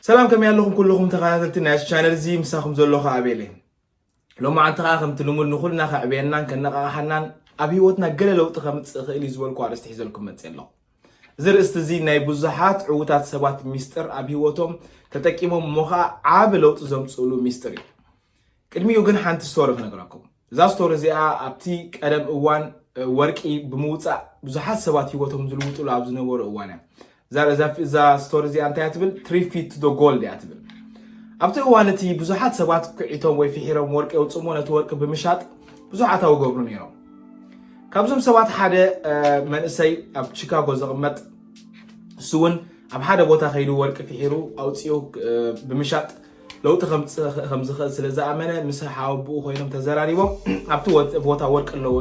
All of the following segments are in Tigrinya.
ሰላም፣ ከመይ ኣለኹም ኩልኹም ተኸታተልቲ ናይ ቻነል እዚ? ምሳኹም ዘለኹ ኣቤል እየ። ሎማዓንቲ ኸዓ ከምቲ ልሙድ ንኹልና ከዕብየናን ከነቓቕሓናን ኣብ ህይወትና ገለ ለውጢ ከምጽእ ይኽእል እዩ ዝበልኩ ኣርእስቲ ሒዘልኩም መጽእ ኣለኹ። እዚ ርእስቲ እዚ ናይ ብዙሓት ዕዉታት ሰባት ሚስጥር፣ ኣብ ህይወቶም ተጠቂሞም እሞ ኸዓ ዓቢ ለውጢ ዘምጽእሉ ሚስጥር እዩ። ቅድሚኡ ግን ሓንቲ ስቶሪ ክነግረኩም። እዛ ስቶሪ እዚኣ ኣብቲ ቀደም እዋን፣ እ፣ ወርቂ ብምውጻእ ብዙሓት ሰባት ህይወቶም ዝልውጥሉ ኣብ ዝነበሩ እዋን እያ። እዛ፣ እዛ፣ እዛ ስቶሪ እዚኣ እንታይ እያ ትብል? Three feet to the gold እያ ትብል። ኣብቲ እዋን እቲ ብዙሓት ሰባት ኩዒቶም ወይ ፍሒሮም ወርቂ የውጽእሞ፣ ነቲ ወርቂ ብምሻጥ ብዙሕ ኣታዊ ገብሩ ነይሮም። ካብዞም ሰባት ሓደ፣ እ፣ መንእሰይ ኣብ ቺካጎ ዝቕመጥ፣ እሱ እውን ኣብ ሓደ ቦታ ከይዱ ወርቂ ፍሒሩ ኣውጺኡ፣ እ፣ ብምሻጥ ለውጢ ከምጽእ ከም ዝኽእል ስለ ዝኣመነ፣ ምስ ሓወቦኡ ኮይኖም ተዘራሪቦም። ኣብቲ ወ-፣ ቦታ ወርቂ ኣለዎ።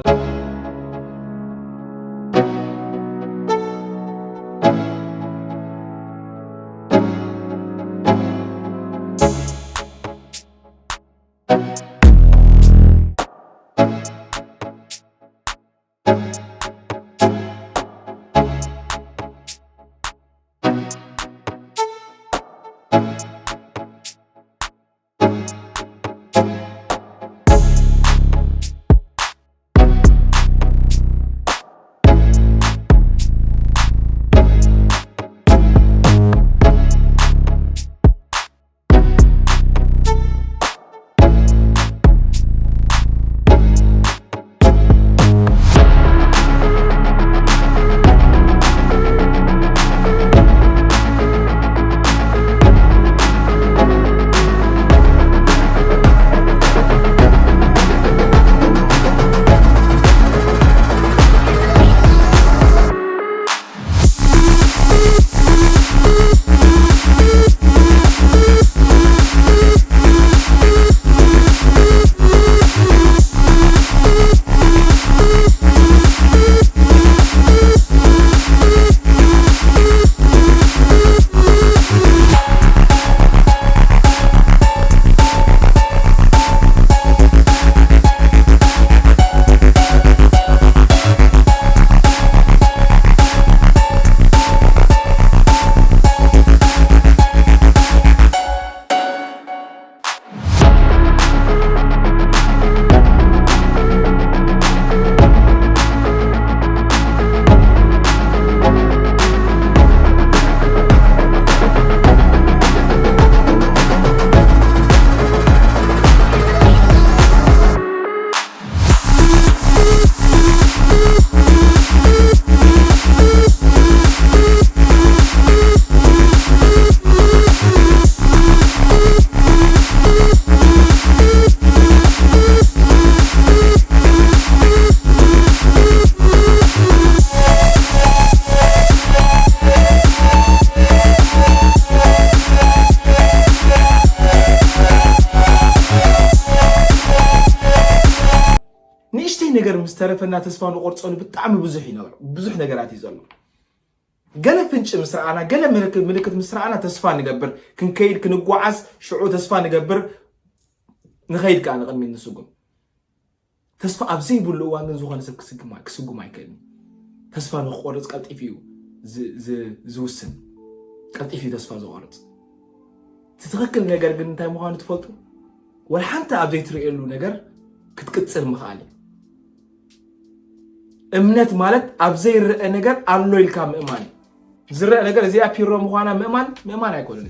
ንእሽተይ ነገር ምስ ተረፈና ተስፋ ንቆርጸሉ ብጣዕሚ ብዙሕ እዩ ነብሮ። ብዙሕ ነገራት እዩ ዘሎ። ገለ ፍንጭ ምስ ረኣና፣ ገለ ምልክ-፣ ምልክት ምስ ረኣና ተስፋ ንገብር። ክንከይድ፣ ክንጓዓዝ፣ ሽዑ ተስፋ ንገብር። ንኸይድ ከኣ ንቕድሚት ንስጉም። ተስፋ ኣብ ዘይብሉ እዋን ግን ዝኾነ ሰብ ክስግም፣ ክስጉም ኣይክእልን። ተስፋ ንክቆርጽ ቀልጢፉ እዩ ዝ-፣ ዝ-፣ ዝውስን። ቀልጢፉ እዩ ተስፋ ዝቆርጽ። እቲ ትኽክል ነገር ግን እንታይ ምዃኑ ትፈልጡ? ወላ ሓንቲ ኣብ ዘይትርእየሉ ነገር ክትቅጽል ምኽኣል እዩ። እምነት ማለት ኣብ ዘይረአ ነገር ኣሎ ኢልካ ምእማን እዩ። ዝረአ ነገር እዚኣ ፒሮ ምዃና ምእማን፣ ምእማን ኣይኮነን።